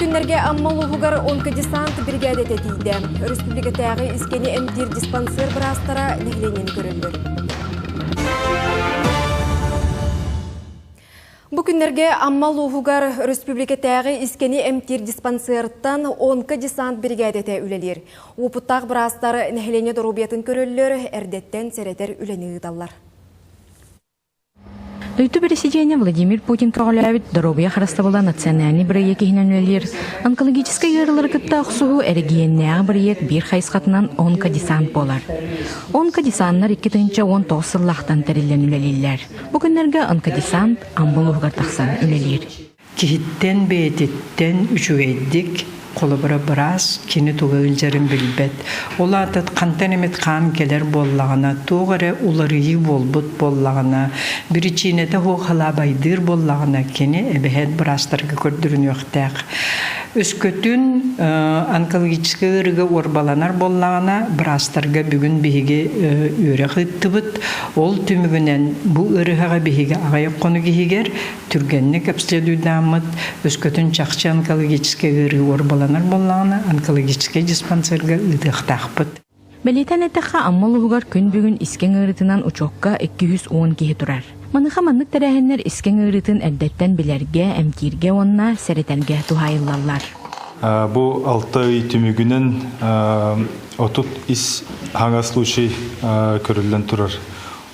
күннэргэ Амма улууһугар онкодесант биригээдэтэ тиийдэ. Өрөспүүбүлүкэтээҕи искэни эмтиир диспансер быраастара нэһилиэнньэни көрөллөр. Бу күннэргэ Амма улууһугар өрөспүүбүлүкэтээҕи искэни эмтиир диспансертан онкодесант биригээдэтэ үлэлиир. Уопуттаах быраастар нэһилиэнньэ доруобуйатын көрөллөр, эрдэттэн сэрэтэр үлэни ыыталлар. Дойду бэрэсидьиэнэ Владимир Путин көҕүлээбит Доруобуйа харыстабыла национальнай бырайыак иһинэн үлэлиир онкологическай ыарыылары кытта охсуһуу эрэгийиэннээҕи бырайыак биир хайысхатынан онкодесант буолар. Онкодесаннар 2019 сыллаахтан тэриллэн үлэлииллэр. Бу күннэргэ онкодесант Амма улууһугар тахсан үлэлиир. Киһиттэн бэйэтиттэн үчүгэйдик, холобура быраас кини туга ыалдьарын билбэт. Ол аата хантан эмит хаан кэлэр буоллаҕына, туох эрэ уларыйыы буолбут буоллаҕына, биричиинэтэ суох халаабайдыыр буоллаҕына, кини эбэһээт быраастарга көрдөрүнүөхтээх. Өскөтүн онкологическай ыарыыга уорбаланар буоллаҕына, быраастарга бүгүн биһиги үөрэх ыыттыбыт. Ол түмүгүнэн бу ыарыһаҕы биһиги аҕыйах хонук иһигэр түргэнник обследуйдааммыт, өскөтүн чахчы онкологическай ыарыы уорбаланар буоллаҕына, онкологическай диспансерга ыытыахтаахпыт. Бэлиэтээн эттэххэ, Амма улууһугар күн бүгүн искэҥ ыарыытынан учуокка 210 киһи турар. Маныаха маннык тэрээһиннэр искэҥ ыарыытын эрдэттэн билэргэ, эмтииргэ уонна сэрэтэргэ туһаайыллаллар. Бу алта ый түмүгүнэн 30 ис хаҥас случай көрүллэн турар.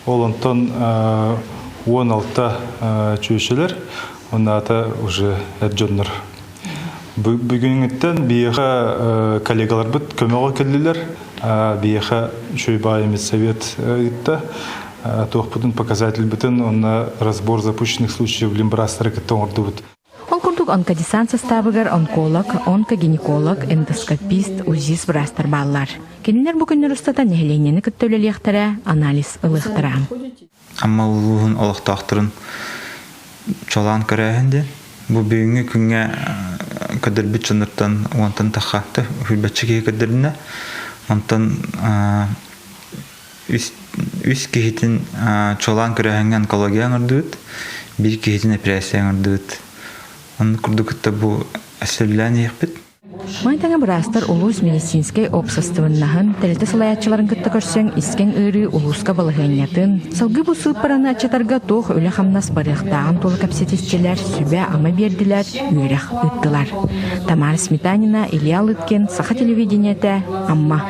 Ол онтон 16 чүөчэлэр, оннаата уже эр дьоннор. Бүгүҥҥүттэн биһиэхэ коллегаларбыт көмөҕө кэллилэр. Биһиэхэ үчүгэй баайы медсовет ыытта. Туохпутун показательбытын уонна разбор запущенных случаев быраастары кытта оҥордубут. Ол курдук онкодесант састаабыгар онколог, онкогинеколог, эндоскопист, УЗИст быраастар бааллар. Кинилэр бу күннэр устата нэһилиэнньэни кытта үлэлиэхтэрэ, анализ ылыахтара. Амма улууһун олохтоохторун чолоон көрөөһүн диэн. Бу бүгүҥҥү күҥҥэ көрдөрбүт дьоннортон уонтан тахха хүлбэччи киһи көрдөрүнэ. Онтон үс, үс киһитин чолоон көрөөһүҥҥэ онкология оҥордубут, биир киһитин эпэрээссийэ оҥордубут. Оннук курдук кытта бу сөбүлээн иһиэхпит. Маны тэҥэ быраастар улуус медицинскэй уопсастыбаннаһын, тэрилтэ салайааччыларын кытта көрсөн искэҥ ыарыы улууска балаһыанньатын, салгыы бу сыыппараны аччатарга туох үлэ-хамнас барыахтааҕын тула кэпсэтистилэр, сүбэ-ама биэрдилэр, үөрэх ыыттылар. Тамара Сметанина, Илья Лыткин, Саха телевидениетэ, Амма.